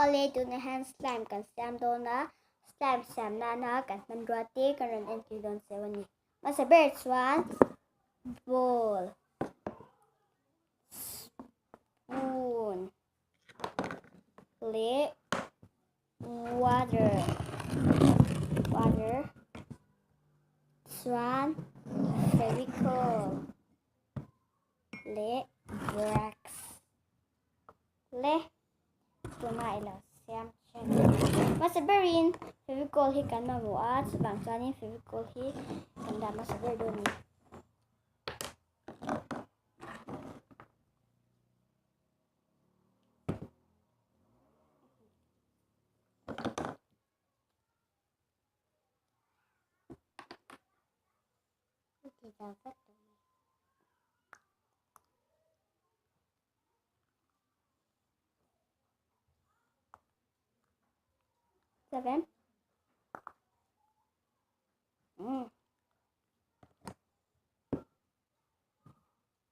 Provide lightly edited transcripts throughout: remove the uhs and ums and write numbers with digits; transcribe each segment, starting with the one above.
Awle tunah hian slime kan siam dawn a, slime siam nana kan hmanrua te kan rawn entir dawn cheu a ni. Hmasa ber chuan bowl, spoon leh water, water chuan fevicol leh borax le tuna i lo siam thin. Hmasa berin fevicol hi kan mamawh a, chuvang chuanin fevicol hi kan dah hmasa ber dawn a ni. 7.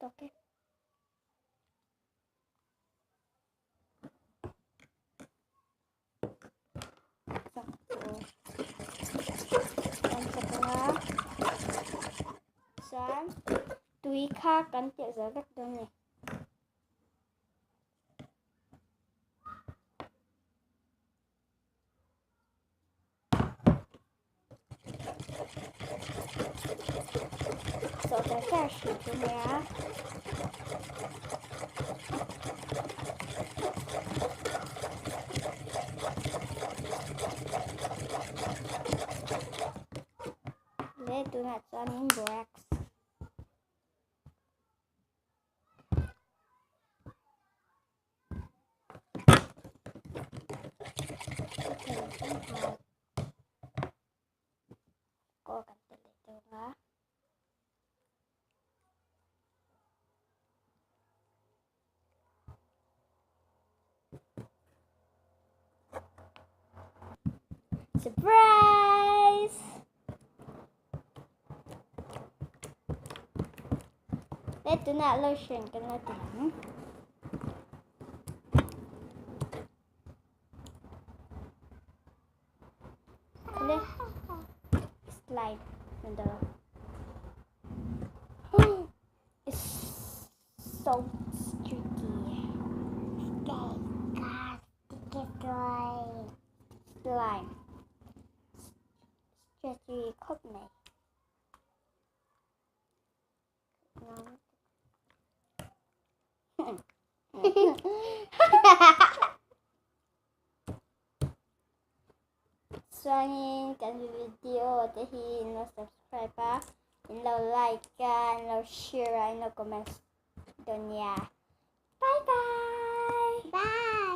Tawk e. Chak chu kan chak anga chuan tui kha kan telh zo vek dawn a ni. Sawh char char hrih chu nia. Leh tunah chuanin borax. Surprise! Le tunah lotion kan la ti ang. Le slide nandalo. It's so sticky. Slime. Stretchy khawp mai. Chuanin kan video te hi in lo subscribe a, in lo like a, in lo share a, in lo comment dawn nia. Bye bye! Bye!